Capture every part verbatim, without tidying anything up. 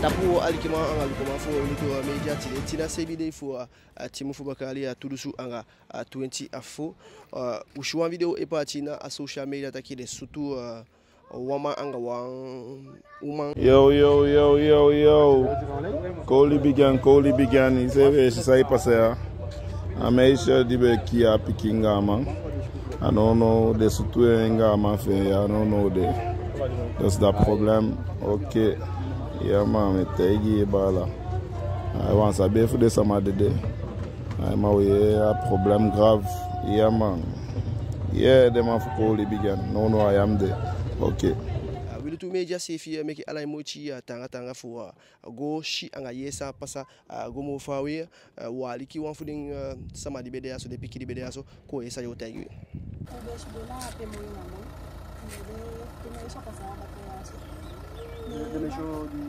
Tapu alikiman anga lukuman fu Lutu Media, tide tina seibin dei fu a, a timun fu baka yali a tu dunsu anga a twenti a fo. A, u si wan video e paati na a social media taki den sutu, a, wan man anga wan uman. Yo, yo, yo, yo, yo. Kowli bigin, kowli bigin. I seefi e si san e pasa ya. A meisje di be kii a pikin anga a man. A nownow den sutu en anga a man fi en ya, a nownow de. Dus da problème. Ok. Ya man, mi e taigi i, baala. Ai, wan sabi fu den sama dede. Ai, ma u yee a problème grave. Ya man. Yee, den man fu Kowli bigin. Nownow a ya mi de. Ok. A, wi Lutu Media seefi, a, meke ala en moiti, a, taanga taanga fu, a, go si anga yee san pasa, a, go moo faawe. A, u aliki wan fu den, a, sama di be de ya so, den pikin di be de ya so, kon yee san den o taigi wi. Den meisje di,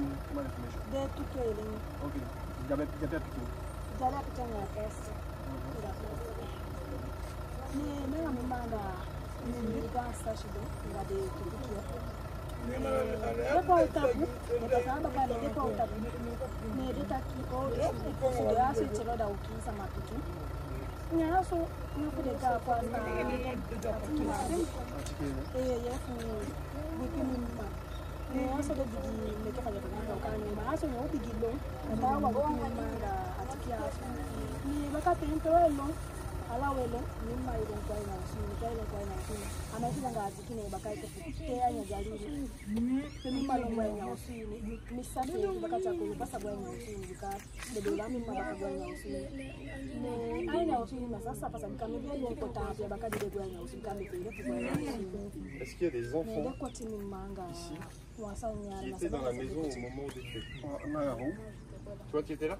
den tu tweeling. Ok. Di abi, di abi a pikin. Di abi a pikin anga a test. Mhm. Ne, ne, a mi mma anga mi gaan sisa si de, anga den tu pikin. Ne den kon a u tapu, den pasa a baka, ne den kon a u tapu. Ne den taki, o, so den a so e tyai, da u kii sama pikin. Ne a so, ne fu den kaa kon a sa, a tiki ma. Ee, yee, fu, fu mi mma. Ne a so den bigin meke faya faya anga elkaar, ne a so u bigin lon. A taa wan, fu mi mma anga a tiki a so. Ne baka ten te u e lon, ala u e lon, mi mma e lon kon a ini a osu ini, e lon kon a ini a osu ini. A meisje anga a tiki ne baka e kon fu te a ini a dyali ini. Pe mi mma lon go a ini a osu ini, mi sa te baka te a kon pasa go a ini a osu ini, bika den be lon a mi mma baka go a ini a osu ini. Ne a ini a osu ini, mi á sa san pasa, bika mi be lon kon tan ape, baka di den go a ini a osu, bika mi be lon kon a ini a osu ini. Est-ce qu'il y a des enfants ici qui étaient dans la maison au moment des faits ? Toi, tu étais là ?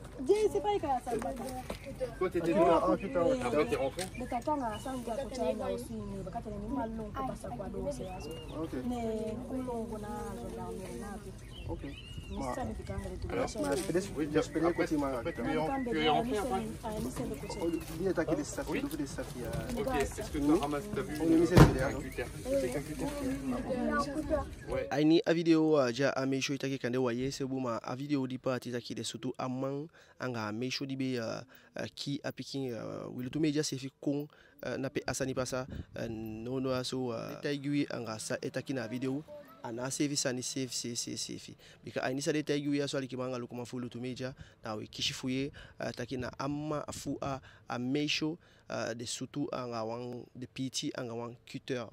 Toi, t'étais là ? Après, t'es rentré ? Ok. Alors, après, tu es, après, tu es rentré après ? Oui. Ok, est-ce que tu as ramassé, t'as vu un cutter ? C'était qu'un cutter ? A ini a video, a, di a meisje e taki, kande u á yee seefi bun, ma a video di paati taki den sutu a man anga a meisje di be, a, a, kii a pikin, a, wi Lutu Media seefi kon, a, na pe a sani pasa, a, nownow a so, a, e taigi wi anga san e taki na a video, a ná a seefi sani seefi seefi seefi. Bika a ini san den taigi wi ya so, alikiman anga lukuman fu Lutu Media, na u e kisi fu yee, a, taki na a mma fu a, a meisje, a, den sutu anga wan, den piiti anga wan cutter.